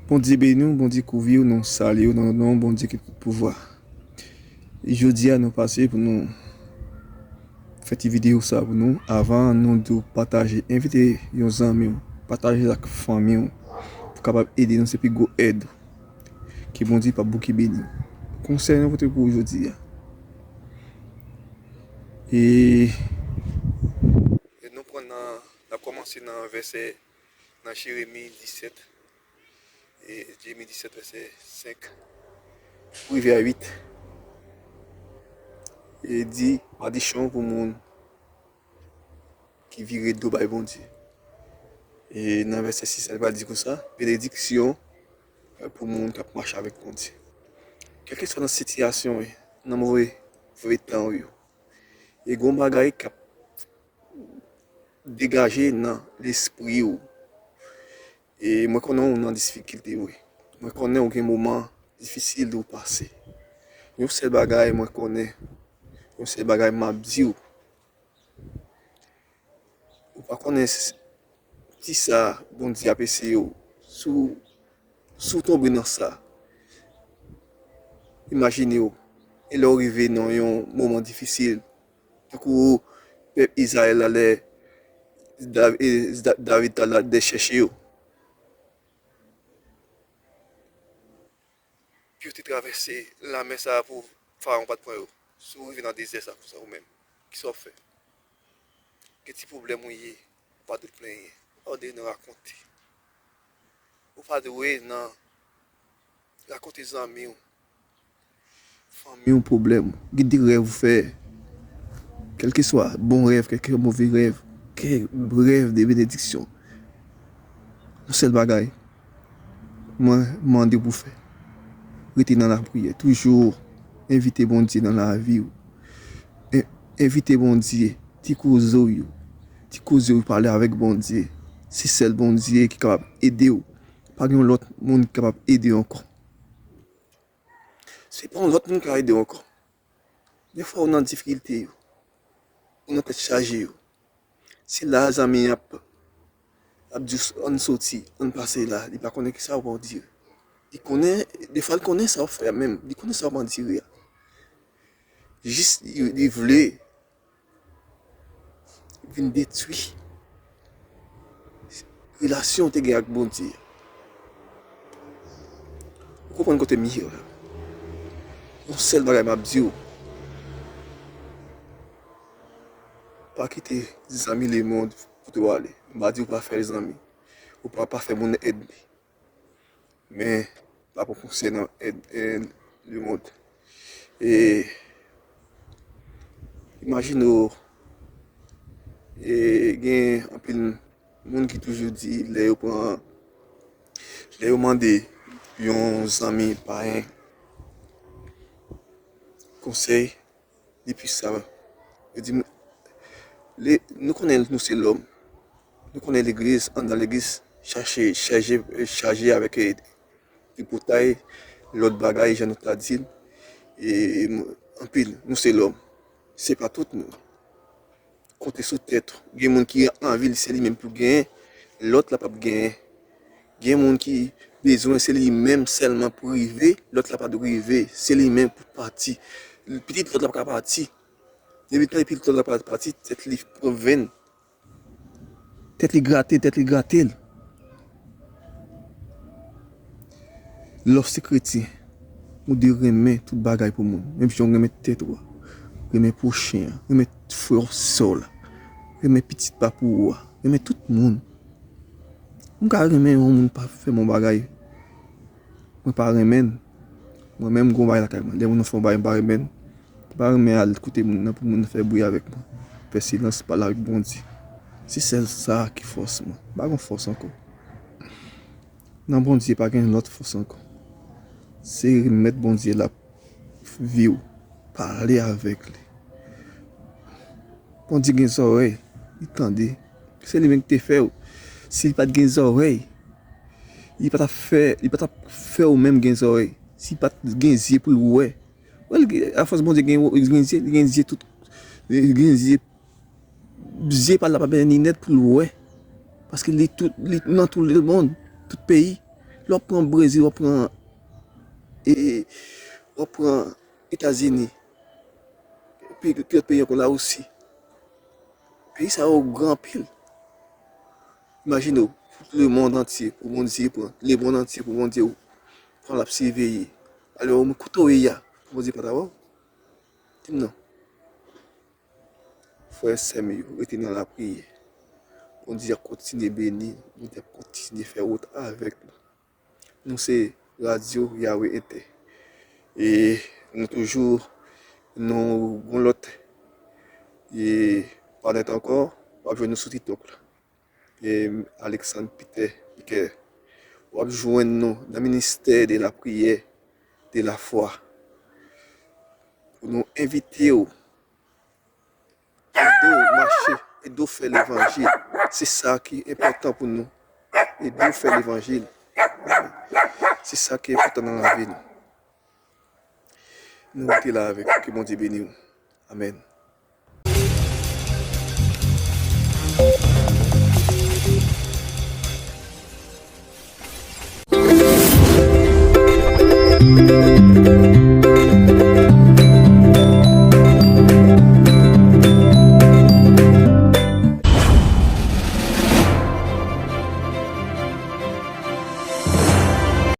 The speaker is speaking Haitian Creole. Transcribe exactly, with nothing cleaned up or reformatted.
Bondye beni w, Bondye kouvri w, nou salye w nan non Bondye ki tout pouvwa. Jodi a nou pase pou nou fè ti videyo sa pou nou. Avan nou di w pataje, envite yon zanmi w, pataje l ak fanmi w pou kapab ede nou, se pi gwo èd ke Bondye p ap bouke beni w. Konsèy nou pote pou w jodi a. E nou pran nan, n ap kòmanse nan vèsè, nan Jeremi disèt, e Jeremi disèt vèsè senk pou rive a uit. E di, malediksyon pou moun ki vire do bay Bondye. E nan vèsè sis la, li pral di konsa, benediksyon pou moun k ap mache avèk Bondye. Kèlkeswa nan sitiyasyon w ye, nan move, move tan w yo, e gon bagay k ap degaje nan lespri w. E mwen konnen w nan difikilte, wi. Mwen konnen w gen moman difisil ou pase. Yon sèl bagay mwen konnen, yon sèl bagay m ap di w, ou pa konnen s-, kisa Bondye ap eseye w. Si w, si w tonbe nan sa, imajine w, e lè w rive nan yon moman difisil, tankou pèp Izrayèl la, lè Dav-, e, Da-, David t al la, lè chèche yo. Pou yo te travèse lanmè sa a pou Farawon pa t pran yo. Si w rive nan dezè sa konsa ou menm, kisa w ap fè? Gen ti pwoblèm ou ye, ou pa dwe plenyen. Ou pa dwe nan rakonte. Ou pa dwe nan rakonte zanmi w, fanmi w pwoblèm ou. Gen de rèv ou fè. Kèlkeswa, bon rèv, kèlke move rèv, kè rèv de benediksyon. Yon sèl bagay mwen mande w pou fè. Rete nan lapriyè. Toujou envite Bondye nan lavi w. En-, envite Bondye. Ti koze w yo. Ti koze w, pale avèk Bondye. Se sèl Bondye ki kapab ede w. Pa gen yon lòt moun ki kapab ede w ankò. Se pa yon lòt moun ki ka ede w ankò. Defwa ou nan difikilte yo, ou nan tèt chaje yo. Se la zanmi ap, ap di w, ann soti, ann pase la, li pa konnen kisa w ap andire. Li konnen, defwa li konnen sa w ap fè a menm, li konnen sa w ap andire a. Jis li, li vle vin detwi relasyon w te gen ak Bondye. Ou konprann kote m ye la? Yon sèl bagay m ap di w, pa kite zanmi lemonn pote w ale. M pa di w pa fè zanmi. Ou pa, pa fè moun ènmi. Men, pa pran konsèy nan èd, èd lemonn. E, imajine w, e, gen anpil moun ki toujou di, lè yo pran, lè yo mande yon zanmi payen konsèy, depi sa, yo di m, le, nou konnen nou se lòm. Nou konnen legliz, anndan legliz, chache, chaje, chaje avèk, e, tripotay, lòt bagay, jan nou ta di l. E, anpil, nou se lòm. Se pa tout moun. Konte sou tèt ou. Gen moun ki anvi li se li menm pou genyen, lòt la p ap genyen. Gen moun ki bezwen se li menm sèlman pou rive, lòt la pa dwe rive, se li menm pou pati. Pitit lòt la pa ka pati. Depi tan pitit lòt la pa pati, tèt li pran venn. Tèt li grate, tèt li grate l. Lè w se kretyen, ou dwe renmen tout bagay pou moun. Menm jan w renmen tèt ou a, renmen pwochen an, renmen frè w, sè w la, renmen pitit pa pou ou a, renmen tout moun. M ka renmen yon moun pa fè m yon bagay, mwen pa renmen l. Mwen menm, m gon bagay lakay mwen. Lè moun nan fè yon bagay, m pa renmen l. M pa renmen al kote moun nan pou moun nan fè bri avèk mwen. Fè silans, pale avèk Bondye. Se sèl sa ki fòs mwen. M pa gon fòs ankò. Nan Bondye, pa gen lòt fòs ankò. Se remèt Bondye la vi w. Pale avèk li. Bondye gen zòrèy, li tande. Se li menm ki te fè w. Si li pa t gen zòrèy, li pa t ap fè, li pa t ap fè w menm gen zòrèy. Si li pa t gen zye pou l wè. Wè, l gen, afòs Bondye gen, gen zye, li gen zye tout, li gen zye, zye pa l la pa beni nèt pou l wè. Paske li tout, li nan tout lemonn, tout peyi. Lè w ap pran Brezil, w ap pran, e, w ap pran Etazini, peyi, ki lòt peyi ankò, Larisi. Peyi sa yo gran anpil. Imajine w, tout lemonn antye pou Bondye pran, lemonn antye pou Bondye pran l ap siveye. Alò, men kote w ye a, pou Bondye pa ta wè w? Di m non. Frè, sè m yo, rete nan lapriyè. Bondye ap kontinye beni nou, Bondye ap kontinye fè wout avèk nou. Nou se Radyo Yahweh Enter. E nou toujou, nou gon lòt, e pa nèt ankò, w ap jwenn nou sou TikTok la. E Alexandre Peter Piquet. W ap jwenn nou nan ministè de la priyè, de la fwa. Pou nou envite w, ede w mache, ede w fè levanjil. Se sa ki enpòtan pou nou. Ede w fè levanjil. Se sa ki enpòtan nan lavi nou. Nou rete la avèk. Ke Bondye beni w. Amèn.